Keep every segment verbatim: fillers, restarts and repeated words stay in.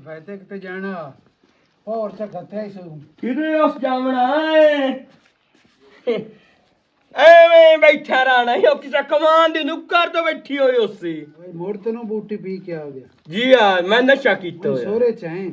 بھائی تے کتے جانا؟ اور چا گھتیا ہی سو۔ کدے اس جاونا ہے؟ ایویں بیٹھا رہنا ہی، او کسے کمان دی نکر تو بیٹھی ہوئی اسی۔ بھائی، مڑ تینوں بوٹی پی کے آ گیا۔ جی ہاں، میں نشہ کیتا ہن ہویا۔ سورے چ ہیں،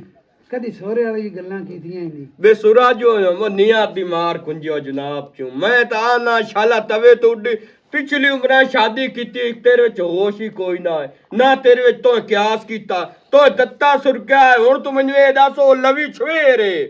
کدی سورے والی گلاں کیتیاں ہی نہیں۔ بے سورا جو ہویا، وہ نیار دی مار کنجیو جناب چوں۔ میں تا آنا شالا توے تو اڈی، پچھلی عمرہ شادی کیتی، تیرے وچ ہوش ہی کوئی نہ ہے، نہ تیرے وچ تو قیاس کیتا، تو دتا سرگیا ہے۔ ہن تو مینوں اے دس، او لوی چھویر ہے،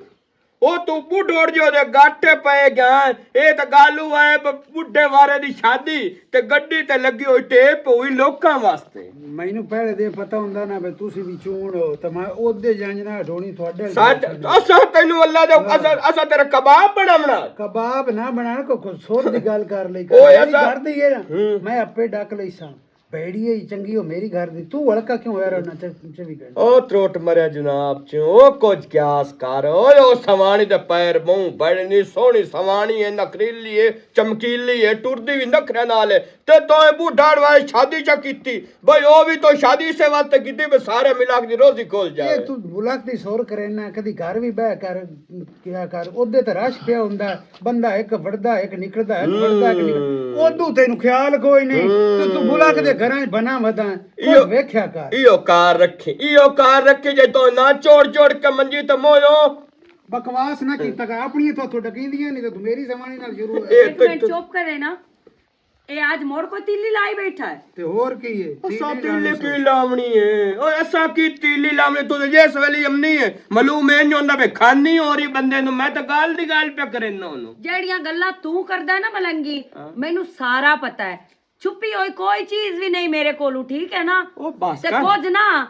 او تو بڈھوڑ جو دے گاٹے پے گیا ہے۔ اے تے گالو ہے، ب-، بڈھے وارے دی شادی تے گڈی تے لگی ہوئی ٹیپ ہوئی لوکاں واسطے۔ مینوں پہلے دے پتہ ہوندا نا بے تسی وی چون ہو، تے میں اودے جنج نہ ڈھونی تہاڈے سچ۔ اساں تینوں اللہ دے، اساں، اساں تیرا کباب بناونا۔ کباب نہ بنانا، کوئی، کوئی سور دی گل کر لئی کر۔ اوئے میری اساں گھر دی ہے نا، ہوں۔ میں اپے ڈک لئی ساں۔ بھیڑی ہے چنگی ہو میری گھر دی، تو ہلکا کیوں ہویا رہنا چوی گھنٹے؟ او تروٹ مریا جناب چوں، او کچھ قیاس کر۔ اوئے او سوانی دے پیر بہوں بڑنی، سوہنی سوانی ہے، نخریلی ہے، چمکیلی ہے، ٹردی وی نخرے نال ہے۔ تے تو اے بوڈھا اڑوائے شادی چا کیتی؟ بھائی، او وی تو شادی اسے واسطے کیتی، بھائی سارے ملاک دی روزی کھول جائے۔ اے تو ملاک دی سور کرے نا، کدی گھر وی بہ کر، کیا کر، اودے تے رش پیا ہوندا ہے، بندہ ایک وڑدا، ایک نکلدا، ایک وڑدا، ایک نکلدا۔ اودوں تینوں خیال کوئی نہیں۔ تو، تو ملاک دے گھراں وچ بنا ودا، کوئی ویکھیا کر۔ ایو کار رکھے، ایو کار رکھے، جے تو نہ چوڑ چوڑ کے منجی تے مویو۔ بکواس نہ کیتا کر، اپنی تو، تو ڈکیندیاں نہیں، تو میری زمانے نال شروع ہے۔ ایک منٹ چپ کرے نا۔ اے آج مڑ کوئی تیلی لائی بیٹھا ہے۔ تے ہور کی ہے؟ اساں تیلی کی لاونی ہے؟ او اساں کی تیلی لاونی؟ تو جس ویلے امنی ہے، معلوم ہے انج ہوندا پے کھانی ہو رہی بندے نوں۔ میں تے گال دی گال پیا کرنا انہوں۔ جیڑیاں گلاں تو کردا ہے نا ملنگی، ہاں۔ مینوں سارا پتہ ہے۔ چھپی ہوئی کوئی چیز بھی نہیں میرے کولوں، ٹھیک ہے نا؟ او بس تے کر۔ کچھ نا،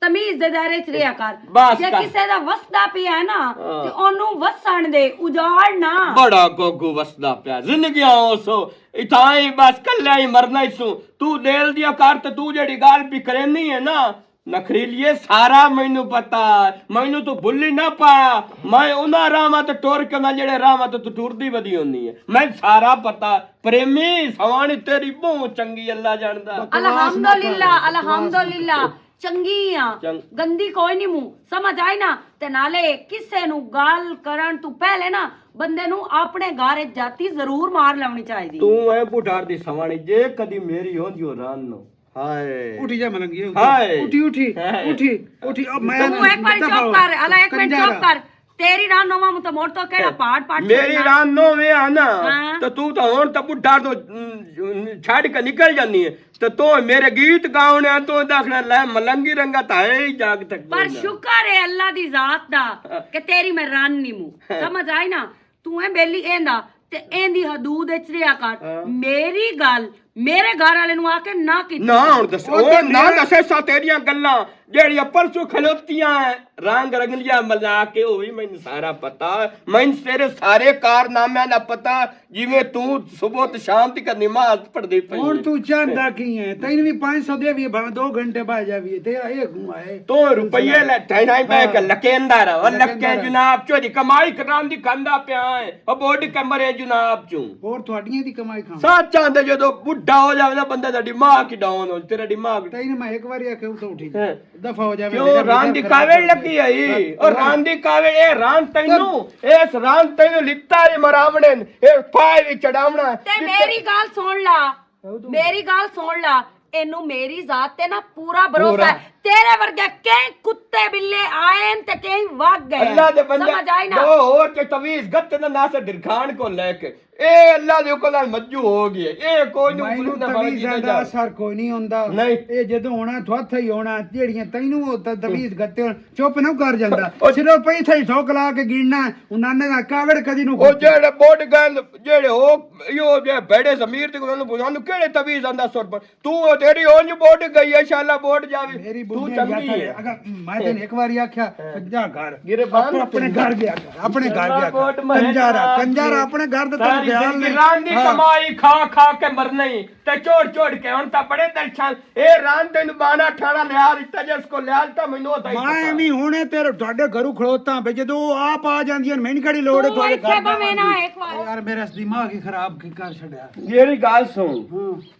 تمیز دے دائرے چ رہیا کر۔ بس جے کر۔ کسے دا وسدا پیا ہے نا، ہاں۔ تے اونوں وسن دے، اجاڑ نہ۔ بڑا گوگو وسدا پیا۔ زندگیاں اس اتھاں ہی بس کلیا ہی مرنا ہی سوں۔ تو دل دیا کر تے تو جڑی گل بھی کرینی ہے نا، نخریلیے، سارا مینوں پتا ہے۔ مینوں تو بھلی نہ پایا۔ میں انہاں راہواں تے ٹر کے نہ جڑے راہواں تے تو ٹردی ودی ہوندی ہے۔ میں سارا پتا۔ پریمی، سوانی تیری بہت چنگی، اللہ جاندا۔ بکواس نہ کر، الحمدللہ، بکواس نہ کر۔ الحمدللہ۔ چنگی آ، چنگ- گندی کوئی نہیں منہ، سمجھ آئی نا؟ تے نالے کسے نو گل کرن تو پہلے نا بندے نو اپنے گھر وچ جاتی ضرور مار لونی چاہیے۔ تو اے بڈھار دی سوانی جے کدی میری ہو جو ران نو۔ ہائے۔ اٹھی جا ملنگی، اٹھی۔ ہائے۔ اٹھی، اٹھی، ہائے۔ اٹھی، اٹھی۔ اب میں تو ایک بار چپ کر، الا ایک منٹ چپ کر۔ تیری ران نو ماں تو موڑ تو کہڑا پہاڑ پاٹ میری چھوڑنا؟ ران نو وے آنا، ہاں۔ تو تو تو ہن تو بڈھار تو، ام، چھڈ کے نکل جانی ہے۔ تے تو میرے گیت گاونے آ، تو داخنا لے ملنگی رنگا تا ہے ہی جاگ تک پر بولنا۔ شکر ہے اللہ دی ذات دا ہاں۔ کہ تیری میں رن نہیں موں۔ ہاں۔ سمجھ آئی نا؟ تو اے بیلی ایندا تے ایندی حدود اچ رہیا کر۔ ہاں۔ میری گل میرے گھر والے نو آ کے نہ کیتی۔ نہ ہن دس، او او تے نہ میرا دسے سا تیریاں گلاں جیڑیاں پرسوں کھلوتیاں ہیں، رنگ رنگلیاں ملا کے، او وی مینوں سارا پتا ہے۔ مینوں تیرے سارے کارنامے دا پتا۔ جیویں تو صبح تے شام تک نماز پڑھدی پئی ہن ہے۔ تو چاہندا کی ہے؟ تینوں وی پنج سو دے وی، بھاویں دو گھنٹے باہر جاوی ہے، تیرا اے گھوم آئے۔ تو روپیے لے، تھے نہیں پے کہ ہاں۔ لکیندا رہا، لکیندا لکے رہا۔ جناب چوری کمائی کران دی کھاندا پیا ہے۔ او بورڈ کمرے جناب چوں۔ اور تہاڈیاں دی کمائی کھاواں۔ سچ آندے، جدوں بڈھا ہو جاوے نا بندہ، دا دماغ ہی ڈاؤن ہو، تیرا دماغ۔ تینوں میں ایک واری آکھیا، اٹھ، اٹھی جا۔ ہاں۔ دفع ہو جا، کیوں؟ ران دی کاوڑ لگی آئی۔ اور ران دی کاوڑ، اے ران تینوں، اس ران تینوں لکھتا ہے مراونے، اے پائے وی چڑھاونا ہے۔ تے میری گل سن لا، میری گل سن لا، اینوں میری ذات تے نا پورا بھروسہ ہے۔ تیرے ورگے کئی کتے بلے آئے تے کئی وگ گئے۔ اللہ دے بندے، سمجھ آئی نا؟ دو ہور تے تویز گتے نا ناسے درکھان کو لے کے۔ اے اللہ دے حکم نال مجو ہو گئے۔ اے کوئی نوں مینوں پولیس نہ تویزاں دا جا۔ اثر کوئی نہیں ہوندا۔ نہیں۔ اے جدوں ہونا، تو ہتھ ہی ہونا، جیڑیاں تینوں او ت-، تویز گتے ہون، چپ نہ کر جاندا۔ او صرف پیسے ہی سو کلا کے گننا، انہاں نے کاوڑ کدی نوں او کیتی۔ جیڑے بوڈ گند، جیڑے ہو، یو جے بڑے ضمیر تے انہاں نوں پوچھو، انہاں نوں کیڑے تویز آندا سر پر؟ تو تیری اونج بوڈ گئی ہے، شالا بوڈ جاوی۔ میری تو بڈی چنگی ہے۔ اگر میں تینوں ایک واری آکھیا، ہاں۔ پنجا گھر۔ گرے بند اپنے گھر گیا کر، اپنے گھر گیا کر۔ کنجارا، کنجارا اپنے گھر تے تیرا خیال نہیں۔ ران دی کمائی کھا کھا کے مرنا ہی۔ تے چھوڑ چھوڑ کے ہن تاں بڑے درشان۔ اے ران تینوں بانا ٹھانا لیا دتا، جس کو لیا دتا مینوں او تاں ہی پتا۔ میں وی ہنے تیرے تہاڈے گھروں کھڑوتا پے، جدوں او آپ آ جاندی ہے، مینوں کیڑی لوڑ ہے تہاڈے گھر بہن دی؟ یار، میرا دماغ ہی خراب کی کر چھڈیا۔ میری گل سن۔ ہاں۔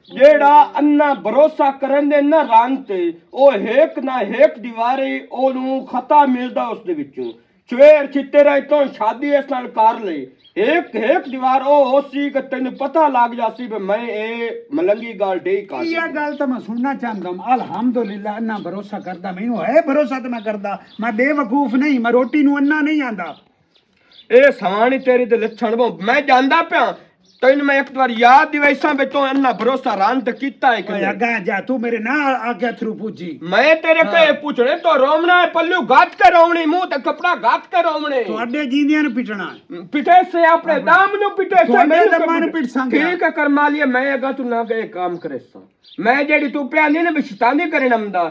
جیڑا انا بھروسہ کرن دے نہ رن تے، او ہیک نہ ہیک دیواری اونوں خطا ملدا اس دے وچوں۔ چویر چھتے رہے تو شادی اس نال کر لئی۔ ہیک ہیک دیوار او ہوسی کہ تینوں پتہ لگ جاسی بھی میں اے ملنگی گال ڈے کر یہ۔ گل تو میں سننا چاہتا ہوں۔ الحمدللہ، انا بھروسہ کردا، مینوں ہے بھروسہ تے میں کردا۔ میں بے وقوف نہیں، میں روٹی نو انا نہیں آندا۔ اے سوانی تیری تے لچھن وہ میں جاندا پیا۔ تینوں میں ایک وار یاد دیوائساں وچ تو انہاں بھروسہ رند کیتا ہے کہ اوئے نہیں؟ اگاں جا، تو میرے نال آ کے اتھرو پوجی۔ میں تیرے ہاں۔ پہ پوچھنے تو رومنا ہے، پلو گات کے رومنی، منہ تے کپڑا گات کے رومنے۔ تواڈے جیندیاں نوں پٹنا ہے۔ پٹے سے اپنے ہاں۔ دام نوں پٹے سے تواڈے میرے دماں نوں پٹ سانگے۔ ٹھیک ہے، کرما لیے، میں اگاں تو نہ گئے کام کرے سا۔ میں جیڑی تو پیا نہیں نا، میں شیطانی کرن آمدا۔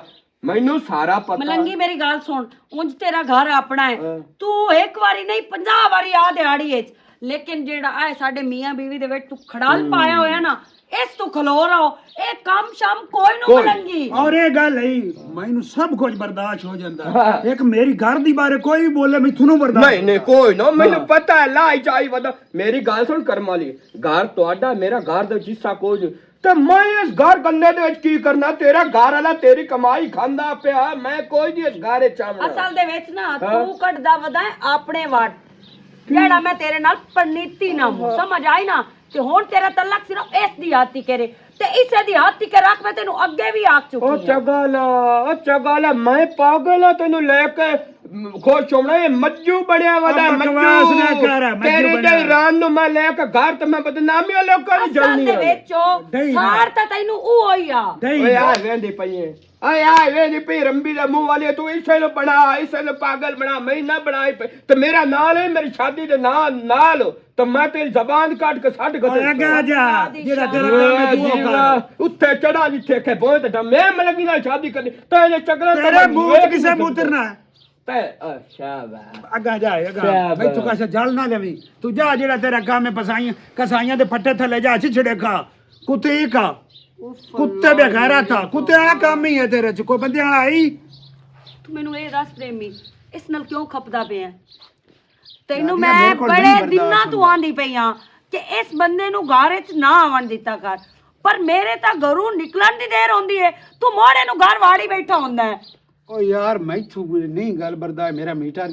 مینوں سارا پتہ۔ ملنگی، میری گل سن، اونج تیرا گھر اپنا ہے۔ ہاں۔ تو ایک واری نہیں، پنجاہ واری آ دیہاڑی اچ، لیکن جیڑا اے ساڈے میاں بیوی دے وچ تو کھڑال ہم۔ پایا ہویا نا، اس تو کھلو رہو۔ اے کم شام کوئی نو کوئی۔ ملنگی۔ اور اے گل ہے، مینوں سب کچھ برداشت ہو جاندا ہے۔ ہاں۔ ایک میری گھر دی بارے کوئی بھی بولے، میں تھنوں برداشت نہیں، نہیں، ہوتا۔ کوئی نہ، مینوں ہاں۔ پتہ ہے، لا ہی چاہی ودا۔ میری گل سن کرم والی، گھر تہاڈا، میرا گھر دا جسا کوئی نہیں۔ تے میں اس گھر گندے دے وچ کی کرنا؟ تیرا گھر والا تیری کمائی کھاندا پیا، میں کوئی نہیں اس گھر وچ آونا۔ اصل دے وچ نا، ہاں؟ تو کڈدا ودا ہے اپنے وٹ۔ جیڑا میں تیرے نال پرنیتی نہ ہوں، ہاں۔ سمجھ آئی نا؟ تے ہن تیرا تعلق صرف اس دی ہاتھی کرے، تے اسے دی ہاتھی کے رکھ، میں تینوں اگے بھی آکھ چکی او ہاں۔ چگالا، او چگالا، میں پاگل ہاں تینوں لے کے خوش ہونا، یہ مجو بنیا ودا ہے، اب بکواس مجو۔ نہ کر، مجو تیری بنیا۔ جائی ران نو میں لے کے گھر تے میں بدنامی لوکاں دی اصل جلنی دے ہے۔ وچ او نہیں۔ سار تے تینوں او ہوئی آ۔ نہیں۔ اوئے آ ویندی پئی ہے۔ اے آ ویندی پئی رمبی دے منہ والے، تو اسے نو بنا، اسے نو پاگل بنا، میں نہ بنائی پئی۔ تے میرا نال ہے، میری شادی دے نال، نال۔ تے میں تیری زبان کٹ کے سٹ کے اے تیرے اگے آ جا، جیڑا تیرا کام ہے، تو جی کر۔ واہ، اتھے چڑھا جتھے کہ بوئے تے میں ملنگی نال شادی کرنی۔ تے یہ چکر تیرے منہ وچ کسے موترنا ہے؟ تے، او، شاباش۔ اگاں جا، اگاں۔ شاباش۔ میں تو کسا جل نہ لوی۔ تو جا، جیڑا تیرا کام ہے، پسائیاں، کسائیاں دے پٹے تھلے جا، چھچڑے کھا۔ کتے ہی کھا۔ اوف کتے اللہ، بے غیرت آ۔ کتے آ کام ہی ہے تیرے چ۔ کوئی بندے والا آئی؟ تو مینوں اے دس پریمی، اس نال کیوں کھپدا پیا ہے؟ تینوں میں بڑے دناں تو آندی پئی ہاں کہ اس بندے نوں گھر وچ نہ آون دتا کر، پر میرے تاں گھروں نکلن دی دیر ہوندی ہے، تو موڑے نوں گھر واڑی بیٹھا ہوندا ہے۔ او یار، میتھوں نہیں گل برداشت، میرا میٹر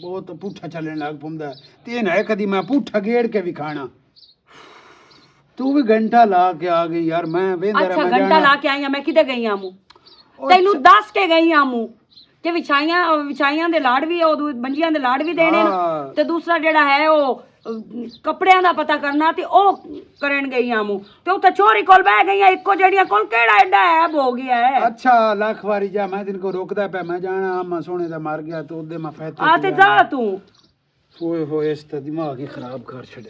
بہت پٹھا چلن لگ پوندا ہے۔ تے نہ کدی میں پٹھا گیڑ کے وی کھانا۔ تو وی گھنٹہ لا کے آ گئی یار، میں ویندا رہا، اچھا، میں گھنٹہ جانا۔ لا کے آئی ہاں، میں کدے گئی ہاں مو؟ او تینوں اچھا۔ دس کے گئی ہاں مو کہ وچھائیاں، وچھائیاں دے لاڑ وی، او دو-، منجیاں دے لاڑ وی دینے نا۔ ہاں۔ تے دوسرا جڑا ہے، او، ام، کپڑیاں دا پتہ کرنا، تے او کرن گئی ہاں مو۔ تے اتھے چھوری کول بہ گئی ہاں، اکو جڑیاں کول کیڑا ایڈا عیب ہو گیا ہے؟ اچھا، لکھ واری جا، میں تین کو روکدا پیا، میں جانا، اما سونے دا مر گیا، تو اودے میں فیتے آ تے جا توں۔ ہوئے ہوئے، اس تے دماغ ہی خراب کر چھڑے۔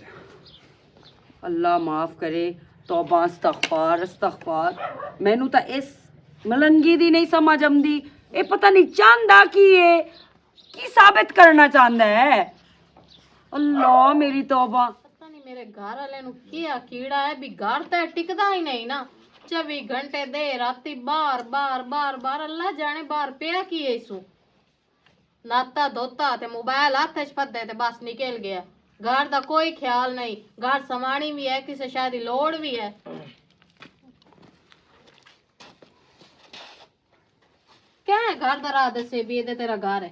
اللہ معاف کرے، توبہ، استغفار، استغفار۔ مینوں تاں اس ملنگی دی نہیں سمجھ آمدی، اے پتہ نہیں چاہندا کی ہے، کی ثابت کرنا چاہندا ہے۔ اللہ، میری توبہ۔ پتہ نہیں میرے گھر والے نوں کیا کیڑا ہے، بھی گھر تے ٹکدا ہی نہیں نا۔ چوبی گھنٹے دے راتی باہر، باہر، باہر، باہر، اللہ جانے باہر پیا کی ہے سو۔ ناتا دھوتا تے موبائل ہاتھ وچ پھدے تے بس نکل گیا۔ گھر دا کوئی خیال نہیں، گھر سوانی وی ہے، کسے شے دی لوڑ وی ہے۔ کیا ہے گھر دا راہ دسے بھی اے تیرا گھر ہے؟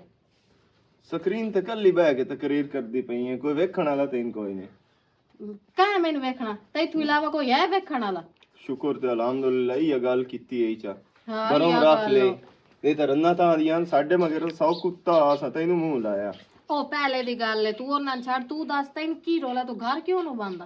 سکرین تے کلی بہ کے تقریر کردی پئی ہے، کوئی ویکھن والا تے کوئی نہیں۔ کہاں مینوں ویکھنا؟ تے اتھوں علاوہ کوئی ہے ویکھن والا؟ شکر تے الحمدللہ، یہ گل کیتی ہے چا۔ ہاں، بھروں یہ رکھ گل لے۔ ہے۔ یہ تے رناں تاں آندیاں، ساڈے مگر سو کتا آ سا، تینوں منہ لایا۔ او پہلے دی گل ہے، تو انہاں چھڑ، تو دس تینوں کی رولا، تو گھر کیوں نو بندا؟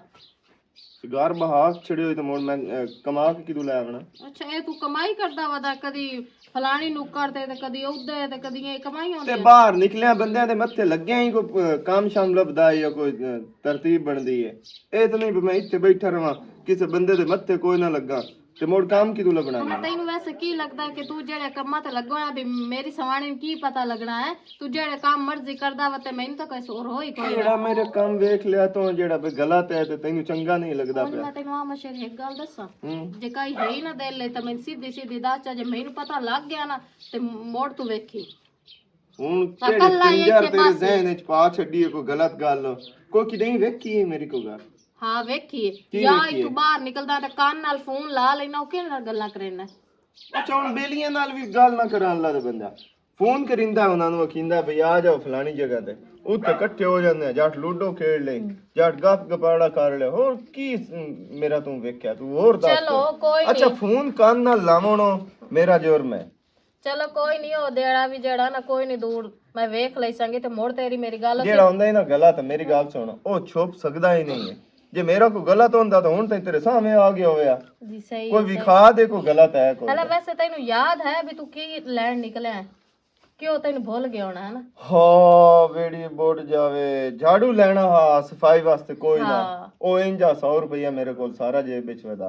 گھر بہا چھڑے ہوئے تے مڑ میں، اے، کما کے کدوں لے آونا؟ اچھا، اے تو کمائی کردا ودا، کدی فلانی نکڑ تے، تے کدی اودے، تے کدی اے کمائی تے ہوندی ہے۔ باہر نکلیاں بندیاں دے متھے لگیاں ہی کوئی، اے، کام شام لبدا ہے یا کوئی، اے، ترتیب بندی ہے۔ اے تے نہیں بھی میں اتھے بیٹھا رہواں، کسے بندے دے متھے کوئی نہ لگا۔ تے مڑ کام کدوں لبنا میں؟ تینوں ویسے کی لگدا کہ تو جڑے کماں تے لگا ہویا بھی میری سوانے نوں کی پتہ لگنا ہے؟ تو جڑے کام مرضی کردا وا تے مینوں تاں کوئی سور ہوئی کوئی نہ۔ جڑا میرے کام ویکھ لیا تو جڑا بھی غلط ہے تے تینوں چنگا نہیں لگدا ہن پیا۔ میں تینوں آ مشر ایک گل دساں۔ ہوں۔ جے کائی ہے ہی نہ دل لے تے مینوں سیدھی سیدھی دس چا، جے مینوں پتہ لگ گیا نا تے موڑ تو ویکھی۔ ہن کیڑے کلا ہی پنجر ایتھے تیرے بس۔ ذہن وچ پا چھڈی ہے کوئی غلط گل؟ کوئی کدیں ویکھی ہے میری کوئی گل؟ ہاں، ویکھیے۔ کی یا ویکھیے؟ اتھوں باہر نکلدا تے کان نال فون لا لینا، او کہڑے نال گلاں کرینا؟ اچھا، ہن بیلیاں نال وی گل نہ کرن، اللہ دے بندہ۔ فون کریندا انہاں نوں، آکھیندا بھئی آ جاؤ فلانی جگہ تے۔ اتھے اکٹھے ہو جاندے آ، جٹ لوڈو کھیڈ لے، جٹ گپ گپاڑا کر لے۔ ہور کی س-، میرا توں ویکھیا، توں ہور دس چلو، کوئی اچھا، نہیں۔ فون کان نال لاوݨ، میرا جرم ہے۔ چلو کوئی نہیں، او دیڑا وی جیڑا نا، کوئی نہیں، دور میں ویکھ لئی سانگی تے مڑ تیری میری گل جیڑا ہوندا ہے نا غلط، میری گل سن، او چھپ سکدا ہی نہیں ہے۔ جے میرا کوئی غلط ہوندا تو ہن تائیں تیرے سامنے آ گیا ہویا۔ جی، صحیح کوئی ہے، وکھا صحیح۔ دے کوئی غلط ہے کوئی ہلا، تے۔ ویسے تینوں یاد ہے بھی تو کی لین نکلیا ہے؟ کیوں تینوں بھول گیا ہونا ہے نا؟ ہاں، ویڑی بوٹ جاوے، جھاڑو لینا ہا صفائی واسطے کوئی نہ۔ ہاں۔ او انجا سو روپیہ میرے کول سارا جیب وچ ودا۔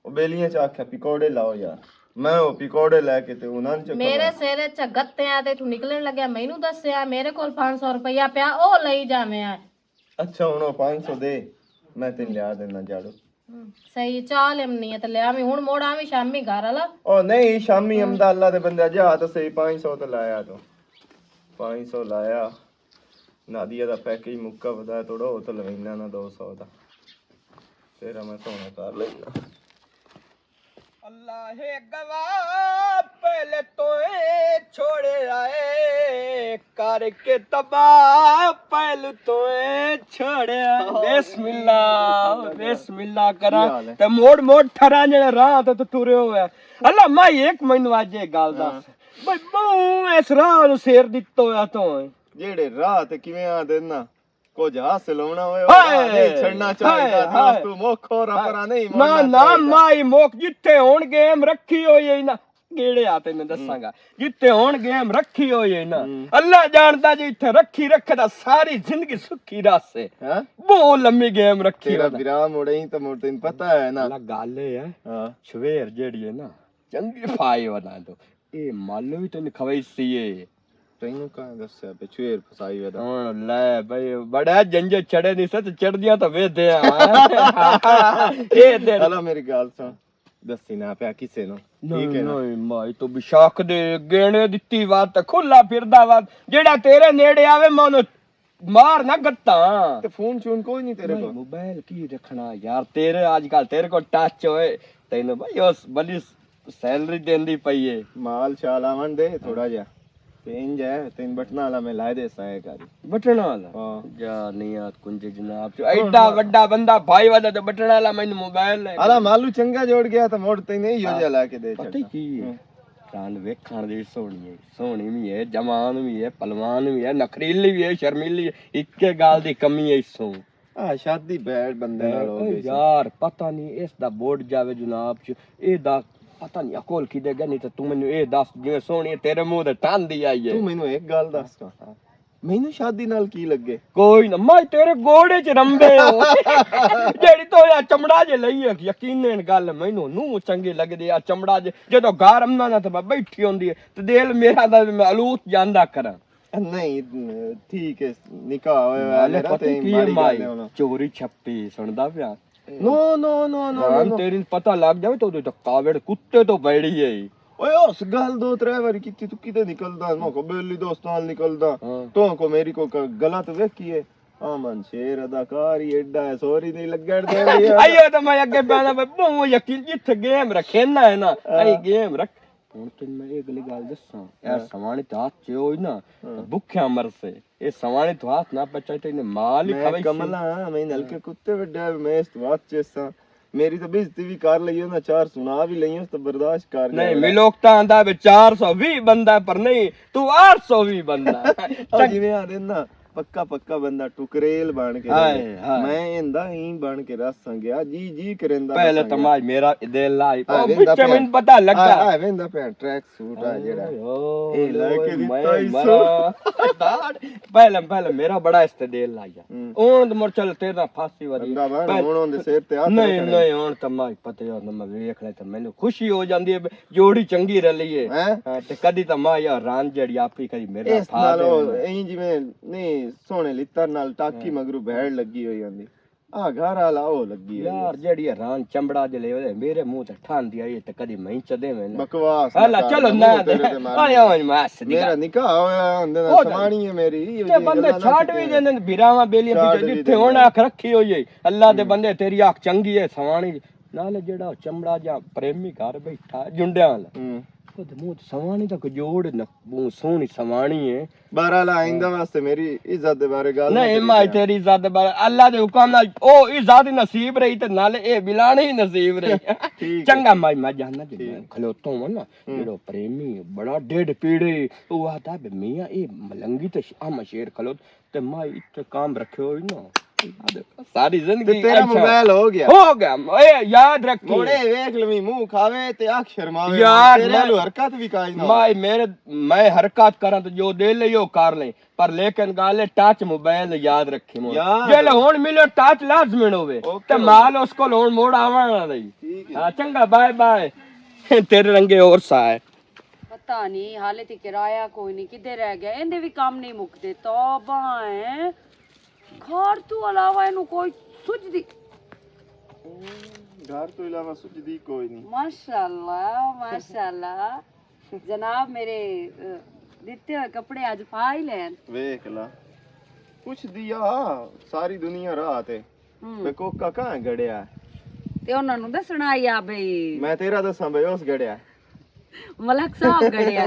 او بیلیاں چ آکھیا، "پکوڑے لاؤ یار۔" میں او پکوڑے لے کے تے انہاں نے چکا میرے مارا۔ سر چ گتے آ تے تو نکلن لگیا، مینوں دسیا، میرے کول پانچ سو روپیہ پیا، او لئی جاویں آ۔ اچھا، ہن او پانچ سو دے، میں تین لیا دینا جاڑو۔ ہم، صحیح، چال امنی ہے تے لیا میں ہن موڑ آویں شامی گھر والا۔ او نہیں، شامی امدا اللہ دے بندے جا تو صحیح، پانچ سو تے لایا تو۔ پانچ سو لایا۔ نادیہ دا پیکج مکا پتا ہے، توڑو تو لوینا نا دو سو دا۔ تیرا میں سونا کر لینا۔ اللہ ہے گواہ، پہلے تو اے چھوڑے آئے، کر کے تباہ پہلو تو اے چھوڑے آئے۔ بسم اللہ، بسم اللہ کرا۔ تے موڑ موڑ ٹھرا جڑا راہ تے تو ٹرے ہوئے۔ اللہ مائی ایک مینوں اج اے گل دس۔ بھئی بہوں اس راہ نوں سیر دتا ہویا تو۔ جیڑے راہ تے کیویں آ دینا۔ کچھ حاصل ہونا ہوئے، ہائے، نہیں چھڑنا چاہیدا، ہائے، دوستو، موکھ ہور ہائے۔ پرا نہیں نہ، موڑنا نہ، چاہیدا۔ مائی موکھ جتھے ہون گیم رکھی ہوئی ہے نا، گیڑے آتے میں دساں گا۔ جتھے ہون گیم رکھی ہوئی ہے نا، ہم۔ اللہ جاندا جی اتھے رکھی رکھدا ساری زندگی سکھی راسے۔ ہاں؟ بہت لمبی گیم رکھی تیرا ہوئی ہے نا۔ برا مڑے ہی تو مڑ تین پتہ ہے نا۔ اللہ گل ہے۔ ہاں۔ شویر جیڑی ہے نا، چنگی فائی بنا دو۔ اے مالو بھی تین کھوائی سی ہے۔ تینوں کہاں دسیا پہ چویر پھسائی ودا؟ ہن لے بھائی، بڑا جنجے چڑھے نہیں ست، چڑھدیاں تو ویدے آ۔ اے تے ہلو میری گل سن، دسی نہ پیا کسے نو۔ نہیں، ٹھیک ہے نا؟ نہیں، مائی تو بشاک دے گینے دتی وات، کھلا پھردا وات، جیڑا تیرے نیڑے آوے، میں انہوں مار نہ گتا۔ تے فون چون کوئی نہیں تیرے بھائی، کو؟ موبائل کی رکھنا یار، تیرے آج کل تیرے کو ٹچ ہوئے، تینوں بھائی اس بلی سیلری دیندی پئی ہے۔ مال شال آون دے تھوڑا جیا۔ تے انج ہے، تین بٹنا والا میں لائے دے سائے کاری۔ بٹنا والا؟ ہاں۔ جا نہیں آت کنجے جناب۔ تو ایڈا وڈا بندہ بھائی والا تے بٹنا والا مینوں موبائل لے۔ آلا مالو چنگا جوڑ گیا تے موڑ تین نہیں ہو جا لا کے دے پتہ چھڑنا۔ کی ہے؟ ہاں۔ چاند ویکھن دی سوہنی ہے، سوہنی وی ہے، جوان وی ہے، پلوان وی ہے، نخریلی وی ہے، شرمیلی وی ہے، اکے گال دی کمی ہے اس سوں۔ آ، شادی بیٹھ بندے نال ہو گئی سی۔ یار، پتہ نہیں اس دا بورڈ جاوے جناب چ، اے دا پتہ نہیں اکول کی دے گیا، نہیں تے تو مینوں اے دس جویں سوہنی ہے، تیرے منہ تے ٹھان دی آئی ہے۔ تو مینوں ایک گل دس کر، مینوں شادی نال کی لگے؟ کوئی نہ، میں تیرے گوڑے چ رمبے ہو۔ جیڑی تو یا چمڑا جے لئی ہے، یقیناً گل مینوں نو چنگی لگدی آ چمڑا جے، جدوں گھر امنا نہ تے میں بیٹھی ہوندی ہے، تے دل میرا دا میں الوت جاندا کراں۔ نہیں، ٹھیک ہے، نکاح ہویا ہویا نالے میرا، پتہ تے کی ہے ماڑی مائی؟ گل ہے ہن۔ چوری چھپی سندا پیا۔ نو، نو، نو، نو، نو، نو۔ تیری پتہ لگ جاوے تو اودے تے کاوڑ کتے تو بیڑی ہے۔ اوئے، اس گل دو ترے واری کیتی، تو کدے نکلدا؟ میں کہو، بیلی دوستاں نال نکلدا۔ ہاں۔ تو کو میری کو ک-، غلط ویکھی ہے؟ آمن شیر اداکار ہی ایڈا ہے، سوری نہیں لگن دے رہی ہے۔ آئیو تو میں اگے پینا، میں بہوں یقین جتھے گیم رکھے نہ ہے نا، ہاں۔ آئی گیم رکھ۔ ہن تین میں اے گلی گل دساں، اے ہاں۔ سوانے تے ہاتھ چے ہوئی نا، ہاں۔ تے بھکھیا مرسے۔ اے سوانے تے ہاتھ نہ پچا تے نے مال ہی میں کھوے سی۔ کملا ہاں، میں نلکے کتے وڈا، میں اس تو ہاتھ چیساں۔ میری تو بےعزتی بھی کر لئی، انہاں چار سنا بھی لئی، اس تو برداشت کر نہیں، گیا۔ میں لوگ تاں آندا وے چار سو وی بندہ، پر نہیں، تو آٹھ سو وی بندہ۔ او جویں آندے نا، پکا پکا بندہ ٹکریل بن کے ہائے، رہے۔ ہائے۔ میں ایندا ہی بن کے رس سنگیا، جی جی کریندا پہلے رس تو سنگیا۔ ماج میرا دل لائی۔ ہائے، او ویندا پچھے پیا۔ مینوں پتہ لگا۔ ہائے، ہائے، ویندا پیا، ٹریک سوٹ آ جیڑا۔ اوئے، اے لے کے اوئے، دتا میں ای سو۔ مراں۔ پہلے، پہلے میرا بڑا اس تے دل لایا۔ ہوں۔ اون تے مر چل تیرا پھاسی والی۔ بندہ بن، پہلے ہن اون دے سر تے ہاتھ نہیں، رکھنے۔ نہیں، ہن تے ماج پتہ یار، میں ویکھ لے تے مینوں خوشی ہو جاندی ہے۔ جوڑی چنگی رلی ہے۔ ہیں؟ ہاں، تے کدی تاں ماں یار ران جیڑی آپ ہی کدی میرے اس نال او، ایں جویں نہیں سوہنے لتر نال ٹاکی ہاں۔ مگروں بھیڑ لگی ہوئی ہوندی۔ آ گھر والا او لگی ہوئی یار، ہے۔ جیڑی حیران چمبڑا جلے ہوئے میرے منہ تے ٹھان دی آئی تے کدی میں چدے میں نہ۔ بکواس نہ اللہ، کر، چلو میں نہ منہ تیرے دے۔ تے مارنا۔ آیا ہن میں ہس دی گل۔ میرا نکاح ہویا، اندے نال او تے سوانی ہے میری، یہ تے جی بندے گلاں نہ چھاٹ کیتیاں۔ وی دیندے نے، بھراواں بیلیاں چھاٹ پچھے وی جتھے دیندے ہون نے۔ اکھ رکھی ہوئی ہے۔ اللہ دے ہوں۔ بندے، تیری اکھ چنگی ہے، سوانی۔ نال جیڑا او چمبڑا جا پریمی گھر بیٹھا جنڈیاں والا۔ ہوں۔ او تے منہ تے سوانی تک جوڑ نہ، منہ سوہنی سوانی ہے۔ بہرحال، آئندہ واسطے میری عزت دے بارے گل نہ نہیں، کری مائی، تیری عزت دے بارے، اللہ دے حکم نال او عزت نصیب رہی تے نال اے بلانی نصیب رہی۔ ٹھیک ہے۔ چنگا مائی، میں جاننا جی، ٹھیک۔ میں کھلوتا ہوں نا، ہوں۔ جیڑا پریمی بڑا ڈیڈ پیڑے، او آتا بے میاں، اے ملنگی تے ش-، احمد شیر کھلوت، تے مائی اتنے کام رکھے ہوئے نا۔ ساری تے زندگی تیرا ایسا موبائل ہو گیا۔ ہو گیا، اے یاد رکھی۔ موڑے ویکھ لوی، منہ کھاوے تے اکھ شرماوے۔ یار، تیرے میں، لو حرکت بھی کائی نہ ہو۔ مائی میرے، میں حرکت کراں تے جو دے لئی او کر لیں۔ پر لیکن گل ہے، ٹچ موبائل یاد رکھی مو۔ یار۔ جے لے ہن ملو، ٹچ لازمن ہوے۔ اوکے۔ تے مال اس کول ہن موڑ آونا نہیں۔ ٹھیک ہے۔ ہاں، چنگا، بائے بائے۔ تیرے رنگے اور سا ہے۔ پتہ نہیں، حالے تے کرایہ کوئی نہیں، کدھر رہ گیا؟ ایندے بھی کام نہیں مکدے۔ توبہ ہے۔ گھر تو علاوہ اینوں کوئی سجدی۔ گھر تو علاوہ سجدی کوئی نہیں۔ ماشاءاللہ، ماشاءاللہ۔ جناب میرے، اہ، دتے ہوئے کپڑے اج پا ہی لین۔ ویکھ لا۔ پوچھ دیا، ساری دنیا راہ تے۔ ہوں۔ تے کوکا کہاں گڑیا؟ تے انہاں نوں دسنا یا بھئی۔ میں تیرا دساں بھئی، اس گڑیا۔ ملک صاحب گڑیا۔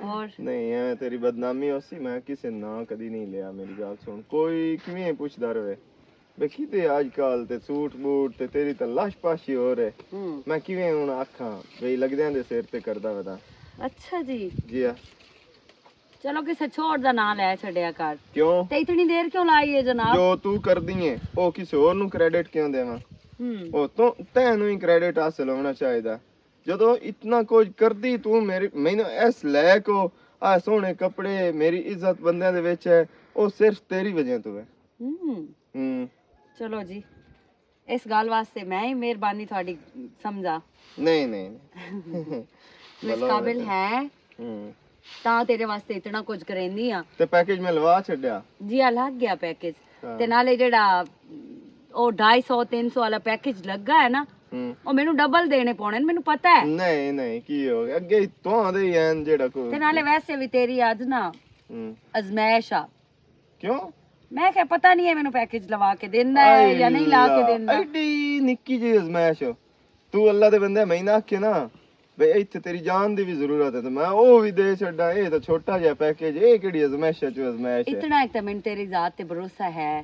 اور؟ نہیں، ایویں تیری بدنامی ہو سی، میں کسے نا کدی نہیں لیا، میری گل سن۔ کوئی کیویں پوچھدا رہے؟ ویکھی تے اج کل تے سوٹ بوٹ تے تیری تے لش پاشی ہو رہے۔ ہوں۔ میں کیویں ہن آکھاں، بھئی لگدیاں دے سر تے کردا ودا۔ اچھا جی۔ جی ہاں۔ چلو کسے چھوڑ دا ناں لے چھڈیا کر۔ کیوں؟ تے اتنی دیر کیوں لائی ہے جناب؟ جو تو کردی ہے، او کسے ہور نوں کریڈٹ کیوں دیواں؟ ہوں۔ او تو، تینوں ہی کریڈٹ حاصل ہونا چاہیدا۔ جدوں اتنا کچھ کردی تو میری، مینوں اس لائق ہو، آ سوہنے کپڑے، میری عزت بندیاں دے وچ ہے، او صرف تیری وجہ تو ہے۔ ہوں۔ ہوں۔ چلو جی، اس گل واسطے میں ہی مہربانی تہاڈی سمجھا۔ نہیں، نہیں، نہیں۔ تو اس بھلا قابل ہویا ہے۔ ہوں۔ تاں تیرے واسطے اتنا کچھ کریندی ہاں۔ تے پیکج میں لوا چھڈیا؟ جی، آ لگ گیا پیکج۔ ہاں۔ تے نالے جیڑا او ڈھائی سو، تین سو والا پیکج لگا ہے نا، ہوں۔ او مینوں ڈبل دینے پونے نے، مینوں پتہ ہے۔ نہیں، نہیں، کی ہو گیا؟ اگے ہی تو آندے ہی ہیں جیڑا کوئی تے نالے ویسے بھی تیری اج نا ہوں۔ ازمائش آ۔ کیوں؟ میں کہیا پتہ نہیں ہے مینوں پیکج لوا کے دیندا ہے آئے یا نہیں لا کے اللہ، دیندا۔ ایڈی نکی جی ازمائش۔ تو اللہ دے بندے، میں نہ آکھے نا، بھئی ایتھے تیری جان دی بھی ضرورت ہے، تے میں او بھی دے چھڈاں۔ اے تاں چھوٹا جہا پیکج، اے کیڑی ازمائش ہے، جو ازمائش ہے؟ اتنا ایک تے مینوں تیری ذات تے بھروسہ ہے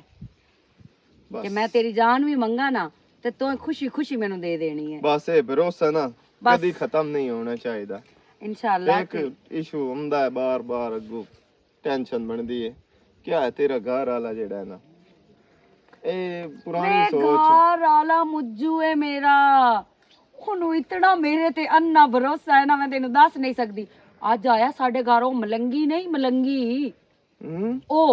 بس۔ کہ میں تیری جان بھی منگا نا، تے تو خوشی خوشی مینوں دے دینی ہے۔ بس اے بھروسہ نا بس۔ کدی ختم نہیں ہونا چاہیدا۔ انشاءاللہ ایک تے ایشو ہوندا ہے بار بار اگوں۔ ٹینشن بندی ہے۔ کیا ہے تیرا گھر والا جیڑا ہے نا، اے پرانی میں سوچ۔ گھر والا مجو ہے میرا، اونوں اتنا میرے تے انا بھروسہ ہے نا، میں تینوں دس نہیں سکدی۔ اج آیا ساڈے گھر، او ملنگی نہیں، ملنگی۔ ہوں۔ او،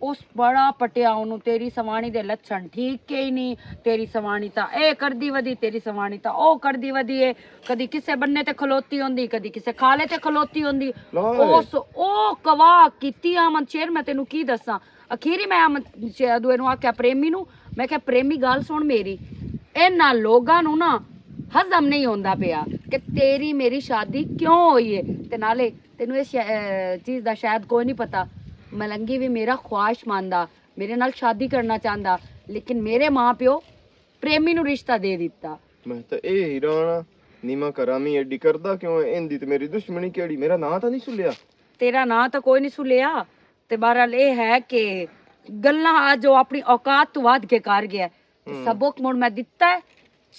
اس بڑا پٹیا اونوں، تیری سوانی دے لچھن ٹھیک کے ہی نہیں، تیری سوانی تا اے کردی ودی، تیری سوانی تا او کردی ودی ہے۔ کدی کسے بننے تے کھلوتی ہوندی، کدی کسے کھالے تے کھلوتی ہوندی۔ لائے۔ اس او کوا کیتی آمد شیر، میں تینوں کی دساں۔ اخیری میں آمد شیر دوے نوں آکھیا پریمی نوں، میں کہیا، "پریمی، گل سن میری، انہاں لوگاں نوں نا ہضم نہیں ہوندا پیا کہ تیری میری شادی کیوں ہوئی ہے۔" تے نالے تینوں اس شا-، اے، چیز دا شاید کوئی نہیں پتا، ملنگی بھی میرا خواہش مند آ، میرے نال شادی کرنا چاہندا، لیکن میرے ماں پیو پریمی نوں رشتہ دے دتا۔ میں تے اے حیران آں، نیما کرامی ایڈی کردا کیوں ہے؟ ایندی تے میری دشمنی کیڑی؟ میرا ناں تاں نہیں سلیا۔ تیرا ناں تاں کوئی نہیں سلیا۔ تے بہرحال اے ہے کہ گلاں آ جو اپنی اوقات تو ودھ کے کر گیا۔ تے ہم۔ سبق مڑ میں دتا ہے،